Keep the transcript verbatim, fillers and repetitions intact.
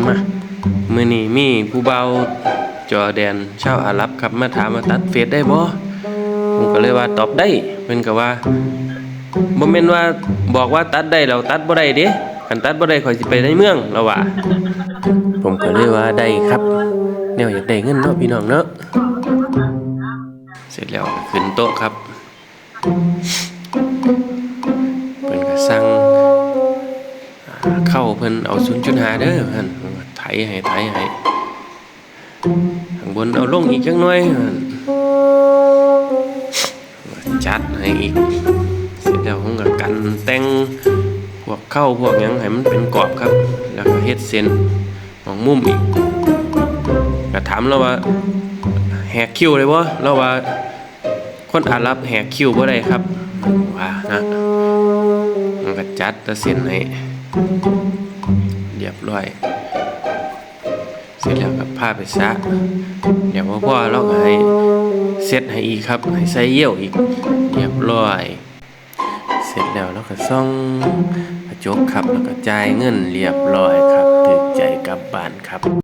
มา มื้อนี้มีผู้บ่าวจอร์แดนชาวอาหรับครับ มาถามว่าตัดเฟดได้บ่ ผมก็เลยว่าตอบได้ เพิ่นก็ว่า บ่แม่นว่าบอกว่าตัดได้แล้วตัดบ่ได้เด้ คันตัดบ่ได้ข้อยสิไปในเมือง ลาวว่า ผมก็เลยว่าได้ครับ แนวอยากได้เงินเนาะพี่น้องเนาะ เสร็จแล้วก็ขึ้นโต๊ะครับ เพิ่นก็สั่ง อ่า เข้าเพิ่นเอา ศูนย์จุดห้า เด้อ เพิ่น ไถให้ ไถให้ ข้างบนเอาลงอีกจักหน่อย เพิ่น จัดให้อีก เสร็จแล้วผมก็กันแต่งพวกเข้าพวกหยังให้มันเป็นกรอบครับ แล้วก็เฮ็ดเส้นหม่องมุมอีก ก็ถามลาวว่า แหกคิ้วได้บ่ ลาวว่า คนอาหรับแหกคิ้วบ่ได้ครับ ว่านะ มันก็จัดแต่เส้นให้เรียบร้อย เสร็จแล้วก็พาไปสระ เดี๋ยวพอๆ ลาวก็ให้เช็ดให้อีกครับ ให้ใส่เจลอีก เรียบร้อย เสร็จแล้วลาวก็ส่องกระจกครับ แล้วก็จ่ายเงินเรียบร้อยครับ ถืกใจกลับบ้านครับ